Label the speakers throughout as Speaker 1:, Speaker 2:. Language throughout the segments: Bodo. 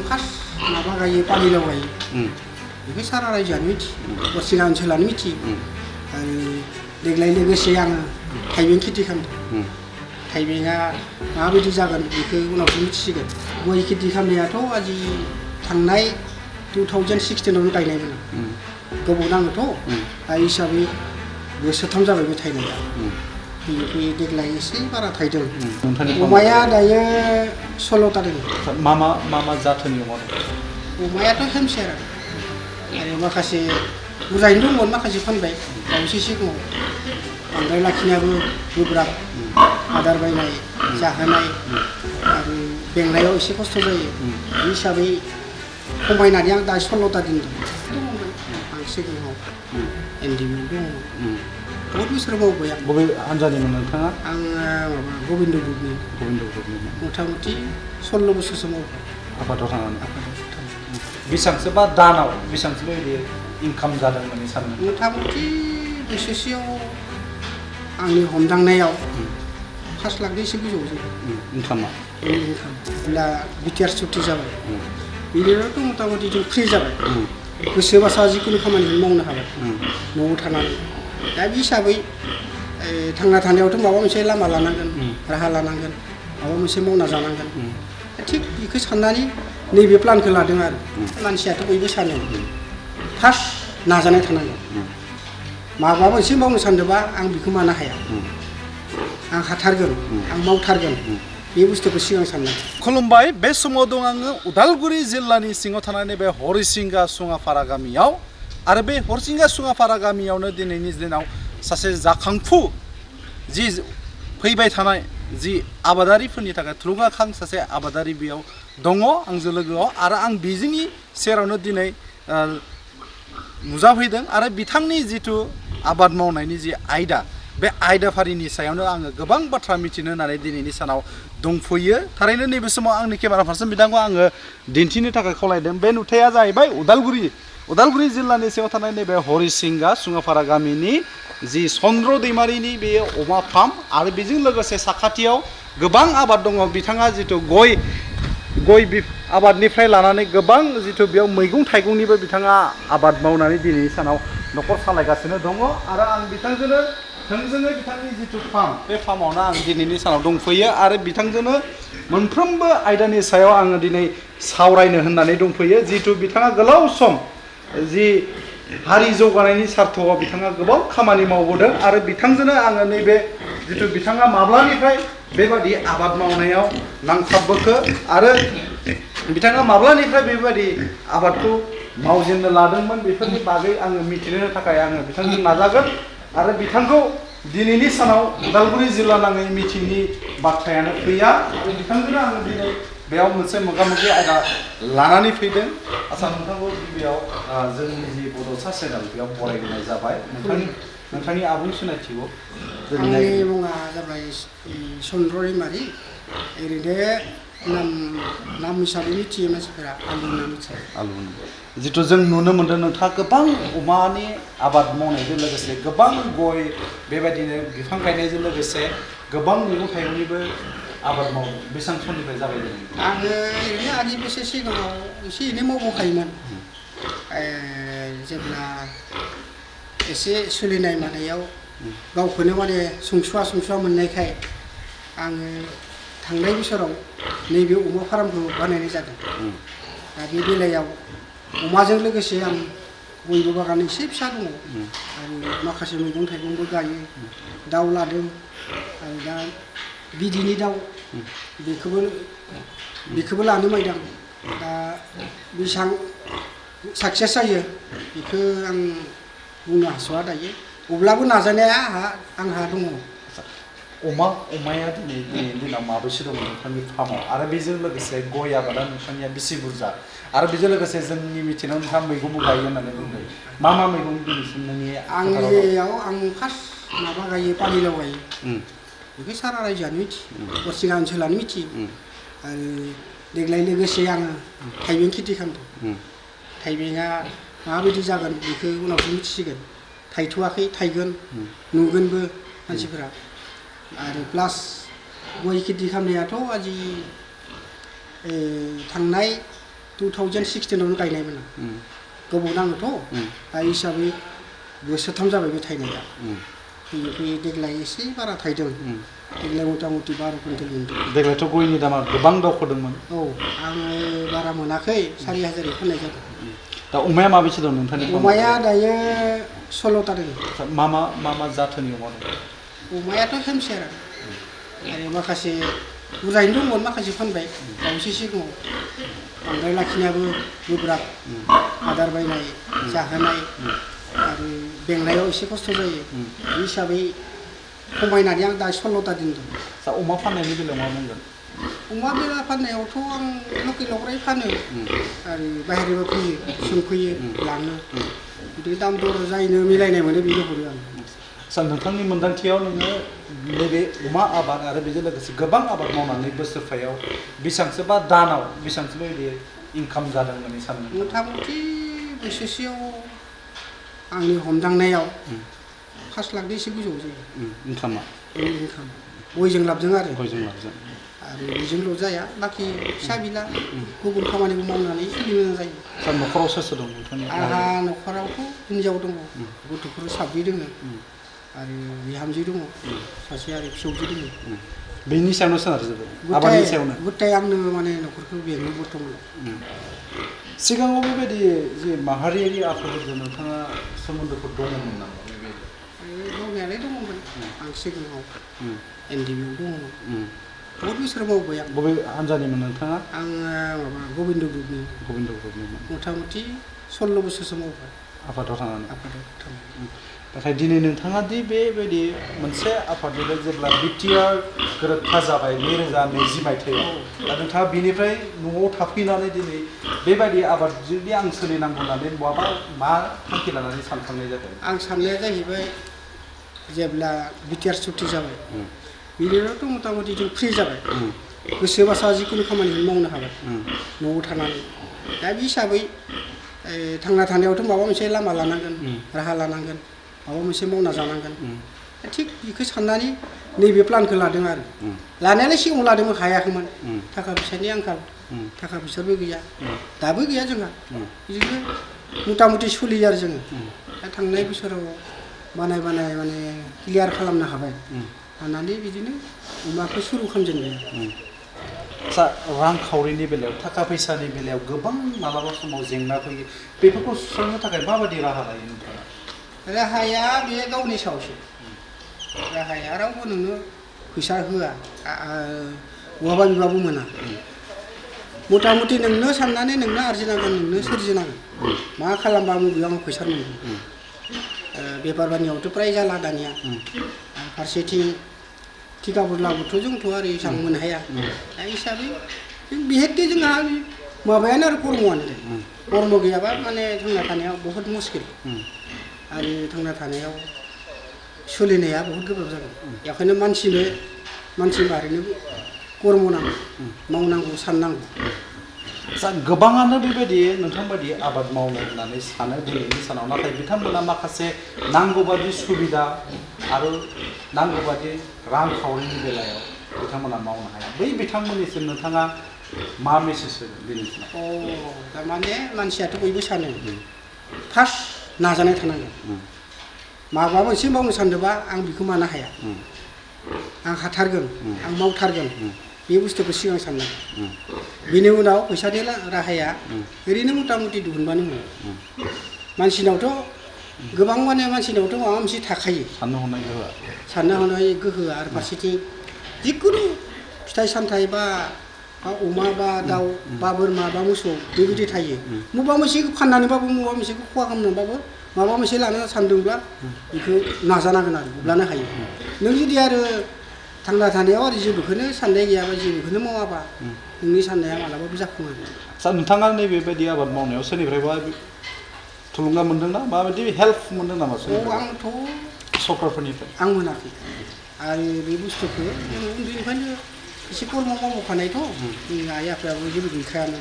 Speaker 1: फार्स्ट माबा गायो पानिलाव गायो बेखौ सारा रायजोआनो मिथियो हरिसिंगा ओनसोलानो मिथियो आरो देग्लाय लोगोसे आङो थाइबें खेथि खालामदों थाइबेंआ माबायदि जागोन बेखौ उनावसो मिथिसिगोन गय खेथि खालामनायाथ' आजि थांनाय 2016आवनो गायनायमोन गोबाव नाङोथ' दा हिसाबै बोसोरथाम जाबाय बे थायनाया फैयै देग्लाय एसे बारा थायदों अमाया दायो 16ता दङ
Speaker 2: मा जाथोनि अमा दं
Speaker 1: अमायाथ' हेमसियार आरो माखासे बुरजायैनो दंमोन माखासे फानबाय बावैसो सिगाङाव बांद्राय लाखिनायाबो गोब्राब आदार बायनाय जाहोनाय आरो बेंनायाव एसे खस्थ' जायो बे हिसाबै खमायनानै आं दा 16ता दिन दंमोन आं सिगाङाव एनडिमिआव दङमोन बहुत बोसोर मावबाय आं
Speaker 2: बबे हान्जानिमोन नोंथाङा
Speaker 1: आङो माबा गबिन्द ग्रुपनि मथा मथि 16 बोसोरसो मावबाय
Speaker 2: आफादाव थांनानै बेसेबांसो बा दानाव बेसेबांसो बायदि इनकाम जादों होननानै सानो
Speaker 1: मथा मथि बोसोरसेयाव आंनि हमदांनायाव 5 लाखनि एसे गोजौ जायो
Speaker 2: इनकामा
Speaker 1: दा बिटिआर सुक्ति जाबाय बिनिफ्रायथ' मथा मथि जों फ्रि जाबाय गोसोबासा जिखुनु खामानिखौ मावनो हाबाय न'आव थानानै दा बे हिसाबै थांना थानायावथ' माबा मोनसे लामा लानांगोन राहा लानांगोन माबा मोनसे मावना जानांगोन थिग बेखौ साननानै नैबे प्लानखौ लादों आरो मानसियाथ' बयबो सानो फार्स्ट नाजानाय थानांगोन माबा मोनसे मावनो सानदोंबा आं बेखौ मानो हाया आं हाथारगोन आं मावथारगोन बे बुस्थुखौ सिगां साननांगोन
Speaker 2: खुलुमबाय बे समाव दं आङो उदालगुरि जिल्लानि सिङाव थानाय बे हरिसिंगा सुङाफारा गामियाव आरो बे हरिसिंगा सुङाफारा गामियावनो दिनैनि दिनाव सासे जाखांफु जि फैबाय थानाय जि आबादारिफोरनि थाखाय थुलुंगाखां सासे आबादारि बेयाव दङ आंजों लोगोआव आरो आं बिजोंनि सेरावनो दिनै नुजाफैदों आरो बिथांनि जिथु आबाद मावनायनि जि आयदा बे आयदाफारिनि सायावनो आङो गोबां बाथ्रा मिथिनो होननानै दिनैनि सानाव दंफैयो थारैनो नैबे समाव आंनि केमेरा पारसन बिथांखौ आङो दिन्थिनो थाखाय खावलायदों बे नुथाया जाहैबाय उदालगुरि जिल्लानि सिङाव थानाय नैबे हरिसिंगा सुङाफारा गामिनि जि चन्द्र दैमारिनि बे अमा फार्म आरो बेजों लोगोसे साखाथियाव गोबां आबाद दङ बिथाङा जिथु गय आबादनिफ्राय लानानै गोबां जिथु बेयाव मैगं थाइगंनिबो बिथाङा आबाद मावनानै दिनैनि सानाव न'खर सालायगासिनो दङ आरो आं बिथांजोंनो थोंजोङै बिथांनि जिथु फार्म बे फार्मावनो आं दिनैनि सानाव दंफैयो आरो बिथांजोंनो मोनफ्रोमबो आयदानि सायाव आङो दिनै सावरायनो होननानै दंफैयो जिथु बिथाङा गोलाव सम जि हारि जौगानायनि सार्थआव बिथाङा गोबां खामानि मावबोदों आरो बिथांजोंनो आङो नैबे जिथु बिथाङा माब्लानिफ्राय बेबादि आबाद मावनायाव नांथाबबोखो आरो बिथाङा माब्लानिफ्राय बेबादि आबादखौ मावजेननो लादोंमोन बेफोरनि बागै आङो मिथिनो थाखाय आङो बिथांजों नाजागोन आरो बिथांखौ दिनैनि सानाव उदालगुरि जिल्ला नाङै मिथिंनि बाथ्रायानो फैया आरो बिथांजोंनो आङो दिनै बेयाव मोनसे मोगा-मोगि आयदा लानानै फैदों आसा नोंथांखौ गिबियाव जोंनि जि बड'सा चेनेल बेयाव बरायनाय जाबाय नोंथांनि आबुं सिनायथिखौ
Speaker 1: आंनि मुङा जाबाय चन्द्र दैमारि ओरैनो नाम हिसाबै मिथियो मानसिफोरा आलु होनना मिथियो
Speaker 2: आलु जिथु जों नुनो मोन्दों नोंथाङा गोबां अमानि आबाद मावनायजों लोगोसे गोबां गय बेबायदिनो बिफां गायनायजों लोगोसे गोबां मैगं थाइगंनिबो आबाद मावो बेसेबां समनिफ्राय जागायदों
Speaker 1: आङो ओरैनो आदि बोसोर सिगाङाव एसे एनै मावबोखायोमोन जेब्ला एसे सोलिनाय मानायाव गावखौनो माने सुंसुवा मोननायखाय आङो थांनाय बोसोराव नैबे अमा फार्मखौ बानायनाय जादों दा बे बेलायाव अमाजों लोगोसे आं गयबो बागान एसे फिसा दङ आरो माखासे मैगं थाइगंबो गायो दाउ लादों आरो दा बिदिनि दाउ बेखौबो लानो मायदां दा बेसेबां साक्सेस जायो बेखौ आं बुंनो हास'आ दायो अब्लाबो नाजानाया आंहा दङ
Speaker 2: अमाया दिनैनि दिनाव माबैसे दङ नोंथांनि फार्माव आरो बेजों लोगोसे गय आबादा नोंथांनिया बेसे बुरजा आरो बेजों लोगोसे जोंनि मिथिनायाव नोंथाङा मैगंबो गायो होननानै बुंदों मा मैगं दिनैसिम नोंनि
Speaker 1: आंनियाव आं फार्स्ट माबा गायो पानिलाव गायो बेखौ सारा रायजोआनो मिथियो हरिसिंगा ओनसोलानो मिथियो आरो देग्लाय लोगोसे आङो थाइबें खेथि खालामदों थाइबेंआ माबायदि जागोन बेखौ उनावसो मिथिसिगोन थायथ'वाखै थायगोन नुगोनबो मानसिफोरा आरो प्लास गय खेथि खालामनायाथ' आजि थांनाय 2016आवनो गायनायमोन आं गोबाव नाङोथ' दा हिसाबै बोसोरथाम जाबाय बे थायनाया फैयै फैयै देग्लाय एसे बारा थायदों देग्लाय मथा मथि 12 कुइन्टेल मोनदों
Speaker 2: देग्लायथ' गयनि दामा गोबां दावखोदोंमोन
Speaker 1: औ आङो बारा मोनाखै 4000 फाननाय जादों
Speaker 2: दा अमाया माबेसे दं नोंथांनि
Speaker 1: अमाया दायो 16ता दङ
Speaker 2: मा जाथोनि अमा दं
Speaker 1: अमायाथ' हेमसियार आरो माखासे बुरजायैनो दंमोन माखासे फानबाय बावैसो सिगाङाव बांद्राय लाखिनायाबो गोब्राब आदार बायनाय जाहोनाय आरो बेंनायाव एसे खस्थ' जायो बे हिसाबै खमायनानै आं दा 16ता दोनदों
Speaker 2: दा अमा फाननायनि बेलायाव मा बुंगोन
Speaker 1: अमा बेला फाननायावथ' आं लकेलावराय फानो आरो बाहेरायाव फैयो सोंफैयो लाङो बिदि दाम दर जायनो मिलायनाय मोनो बेनो हरो आं
Speaker 2: सार नोंथांनि मोन्दांथियाव नोङो नैबे अमा आबाद आरो बेजों लोगोसे गोबां आबाद मावनानै बोसोरफायाव बेसेबांसो बा दानाव बेसेबांसो बायदि इनकाम जादों होननानै सानो
Speaker 1: मथा मथि बोसोरसेयाव आंनि हमदांनायाव 5 लाखनि एसे गोजौ जायो
Speaker 2: इनकामा
Speaker 1: गयजों लाबजों आरो
Speaker 2: आरो
Speaker 1: बेजोंल' जाया बाखि फिसा बिला गुबुन खामानिबो मावनानै सोलिनो गोनां जायो
Speaker 2: सार न'खराव सोर दं नोंथांनि
Speaker 1: आंहा न'खरावथ' हिन्जाव दङ गथ'फोर 7 दङ आरो बिहामजो दङ सासे आरो फिसौजो दङ
Speaker 2: बेनि सायावनो सोनारजोबो आबादनि सायावनो
Speaker 1: गुथाय आंनो माने न'खरखौ बेङो बर्थमान
Speaker 2: सिगाङाव बेबायदि जे माहारियारि आफादफोरजों नोंथाङा सोमोन्दोफोर दङमोन नामा
Speaker 1: दंनायालाय दङमोन आं सिगाङाव NDB आव दङमोन बहुत बोसोर मावबाय आं
Speaker 2: बबे हान्जानिमोन नोंथाङा
Speaker 1: आङो माबा गबिन्द ग्रुपनि मथा मथि 16 बोसोरसो मावबाय
Speaker 2: आफादाव थांनानै नाथाय दिनै नोंथाङा दि बेबायदि मोनसे आफादनिफ्राय जेब्ला बिटिआर गोरोबथा जाबाय 2020 मायथाइयाव दा नोंथाङा बिनिफ्राय न'आव थाफैनानै दिनै बेबायदि आबाद जुदि आं सोलिनांगौ होननानै मा थांखि लानानै सानखांनाय जादों
Speaker 1: आं साननाया जाहैबाय जेब्ला बिटिआर सुक्ति जाबाय बिनिफ्रायथ' मथा मथि जों फ्रि जाबाय गोसोबासा जिखुनु खामानिखौ मावनो हाबाय न'आव थानानै दा बे हिसाबै थांना थानायावथ' माबा मोनसे लामा लानांगोन राहा लानांगोन माबा मोनसे मावना जानांगोन थिग बेखौ साननानै नैबे प्लानखौ लादों आरो लानायालाय सिगाङाव लादोंमोन हायाखैमोन थाखा फैसानि आंखाल थाखा फैसाबो गैया दाबो गैया जोंहा बिदिनो मथा मथि सोलियो आरो जोङो दा थांनाय बोसोराव बानाय माने क्लियार खालामनो हाबाय हानानै बिदिनो अमाखौ सुरु खालामजेनबाय
Speaker 2: सा रांखावरिनि बेलायाव थाखा फैसानि बेलायाव गोबां मालाबा समाव जेंना फैयो बेफोरखौ सुस्रांनो थाखाय माबायदि राहा लायो नोंथाङा
Speaker 1: राहाया बे गावनि सायावसो राहाया रावबो नोंनो फैसा होआ बहाबा बिबाबो मोना मथा मथि नोंनो साननानै नोंनो आरजिनांगोन नोंनो सोरजिनांगोन मा खालामबा बबेयाव आं फैसा मोनगोन बेफार बानियावथ' प्राय जाला दानिया फारसेथिं थिखाफोर लाबोथ' जोंथ' आरो एसेबां मोननो हाया दा हिसाबै बिहेखे जोंहा माबायानो आरो कर्मआनो कर्म गैयाबा माने थांना थानायाव बहुत मुस्किल आरो थांना थानायाव सोलिनाया बहुत गोब्राब जागोन बेखायनो मानसि माहारिनो कर्म नांगौ मावनांगौ साननांगौ
Speaker 2: गोबाङानो बेबायदि नोंथां बायदि आबाद मावनो होननानै सानो दिनैनि सानाव नाथाय बिथांमोना माखासे नांगौबादि सुबिदा आरो नांगौबादि रांखावरिनि बेलायाव बिथांमोना मावनो हाया बै बिथांमोननिसिम नोंथाङा मा मेसेज होगोन दिनैनि सानाव
Speaker 1: थारमाने मानसियाथ' बयबो सानो फार्स्ट नाजानाय थानांगोन माबा मोनसे मावनो सानदोंबा आं बेखौ मानो हाया आं हाथारगोन आं मावथारगोन बे बुस्थुखौ सिगां साननांगोन बेनि उनाव फैसानि राहाया ओरैनो मथा मथि दिहुनबानो मोनो मानसिनावथ' गोबां मानसिनावथ' माबा मोनसे थाखायो साननो हनाय गोहोआ आरो फारसेथिं जिखुनु फिथाइ सामथाइ बा अमा बा दाउ बा बोरमा बा मोसौ बेबायदि थायो माबा मोनसेखौ फाननानैबाबो माबा मोनसेखौ खहा खालामनानैबाबो माबा मोनसे लानो सानदोंब्ला बेखौ नाजानांगोन आरो अब्लानो हायो नों जुदि आरो थांना थानायाव आरो जेबोखौनो साननाय गैयाबा जेबोखौनो मावाबा नोंनि साननाया मालाबाबो जाफुङा
Speaker 2: नोंथाङा नैबेबायदि आबाद मावनायाव सोरनिफ्रायबा थुलुंगा मोनदोंना माबायदि हेल्प मोनदों नामा
Speaker 1: आंथ'
Speaker 2: सरकारफोरनिफ्राय
Speaker 1: आं मोनाखै आरो बे बुस्थुखौ उन्दैनिफ्रायनो एसे कर्म मावबोखानायथ' जोंनि आइ आफायाबो जेबो गैखायानो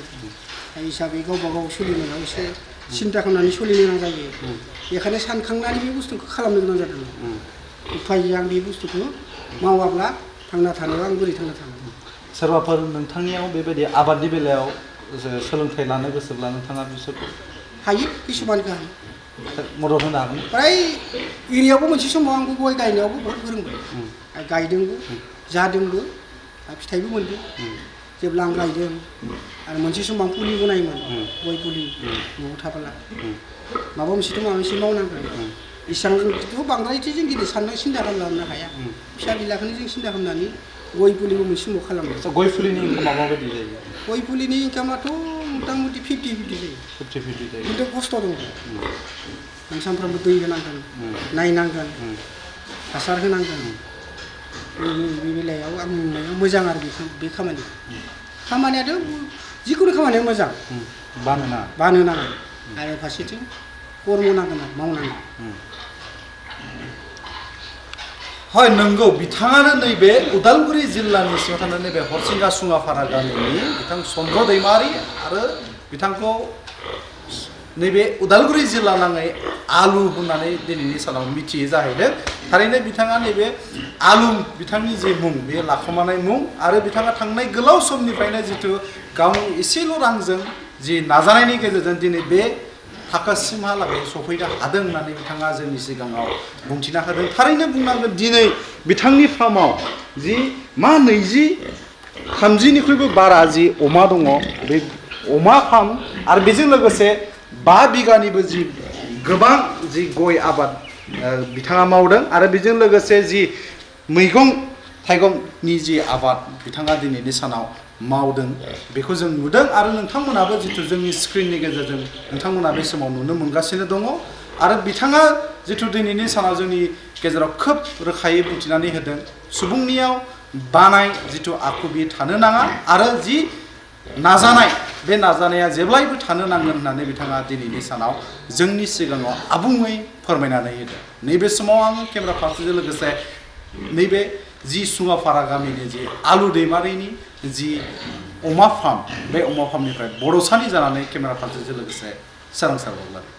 Speaker 1: हिसाबै गावबा गाव सोलिनायाव एसे सिन्था खालामनानै सोलिनो गोनां जायो बेखायनो सानखांनानै बे बुस्थुखौ खालामनो गोनां जादों उफाय गैया आं बे बुस्थुखौ मावाब्ला थांना थानायाव आं बोरै थांना थानो
Speaker 2: सोरबाफोर नोंथांनियाव बेबायदि आबादनि बेलायाव सोलोंथाइ लानो गोसोब्ला नोंथाङा बिसोरखौ
Speaker 1: हायो किसुमानखौ हायो
Speaker 2: मदद होनो हागोन
Speaker 1: फ्राय एरियायावबो मोनसे समाव आंबो गय गायनायावबो बहुत फोरोंबाय गायदोंबो जादोंबो फिथाइबो मोनदों जेब्ला आं गायदों आरो मोनसे समाव आं फुलि बनायोमोन गय फुलि न'आव थाबोला माबा मोनसेथ' माबा मोनसे मावनांगोन इसांथ' बांद्रायथ' जों गिदिर साननो सिन्था खालामनो हाया फिसा बिलाखौनो जों सिन्था खालामनानै गय फुलिबो मोनसे समाव खालामो
Speaker 2: गय फुलिनि इनकामा माबायदि जायो
Speaker 1: गय फुलिनि इनकामाथ' मथा मथि 50-50 जायो
Speaker 2: 50-50 जायो
Speaker 1: खिन्थु खस्थ' दं नों सानफ्रामबो दै होनांगोन नायनांगोन हासार होनांगोन बे बेलायाव आं नुनायाव मोजां आरो बे खामानियाथ' जिखुनु खामानिया मोजां बानो नाङा आरो फारसेथिं कर्म नांगोन आरो मावनांगोन
Speaker 2: हय नंगौ बिथाङानो नैबे उदालगुरि जिल्लानि सिङाव थानाय नैबे हरसिंगा सुङाफारा गामिनि बिथां चन्द्र दैमारि आरो बिथांखौ नैबे उदालगुरि जिल्ला नाङै आलु होननानै दिनैनि सानाव मिथियो जाहैदों थारैनो बिथाङा नैबे आलु बिथांनि जे मुं बे लाखोमानाय मुं आरो बिथाङा थांनाय गोलाव समनिफ्रायनो जिथु गावनि एसेल' रांजों जि नाजानायनि गेजेरजों दिनै बे थाखोसिमहालागै सफैनो हादों होननानै बिथाङा जोंनि सिगाङाव बुंथिना होदों थारैनो बुंनांगोन दिनै बिथांनि फार्माव जि 20-30निख्रुइबो बारा जि अमा दङ बे अमा फार्म आरो बेजों लोगोसे 5 बिगानिबो जि गोबां जि गय आबाद बिथाङा मावदों आरो बेजों लोगोसे जि मैगं थाइगंनि जि आबाद बिथाङा दिनैनि सानाव मावदों बेखौ जों नुदों आरो नोंथांमोनाबो जिथु जोंनि स्क्रिननि गेजेरजों नोंथांमोना बे समाव नुनो मोनगासिनो दङ आरो बिथाङा जिथु दिनैनि सानाव जोंनि गेजेराव खोब रोखायै बुंथिनानै होदों सुबुंनियाव बानाय जिथु आखु बि थानो नाङा आरो जि नाजानाय बे नाजानाया जेब्लायबो थानो नांगोन होननानै बिथाङा दिनैनि सानाव जोंनि सिगाङाव आबुङै फोरमायनानै होदों नैबे समाव आङो केमेरा पार्सनजों लोगोसे नैबे जि सुङाफारा गामिनि जि आलु दैमारिनि जि अमा फार्म बे अमा फार्मनिफ्राय बड'सानि जानानै केमेरा पार्सनजों लोगोसे सोरांसार बरग'यारि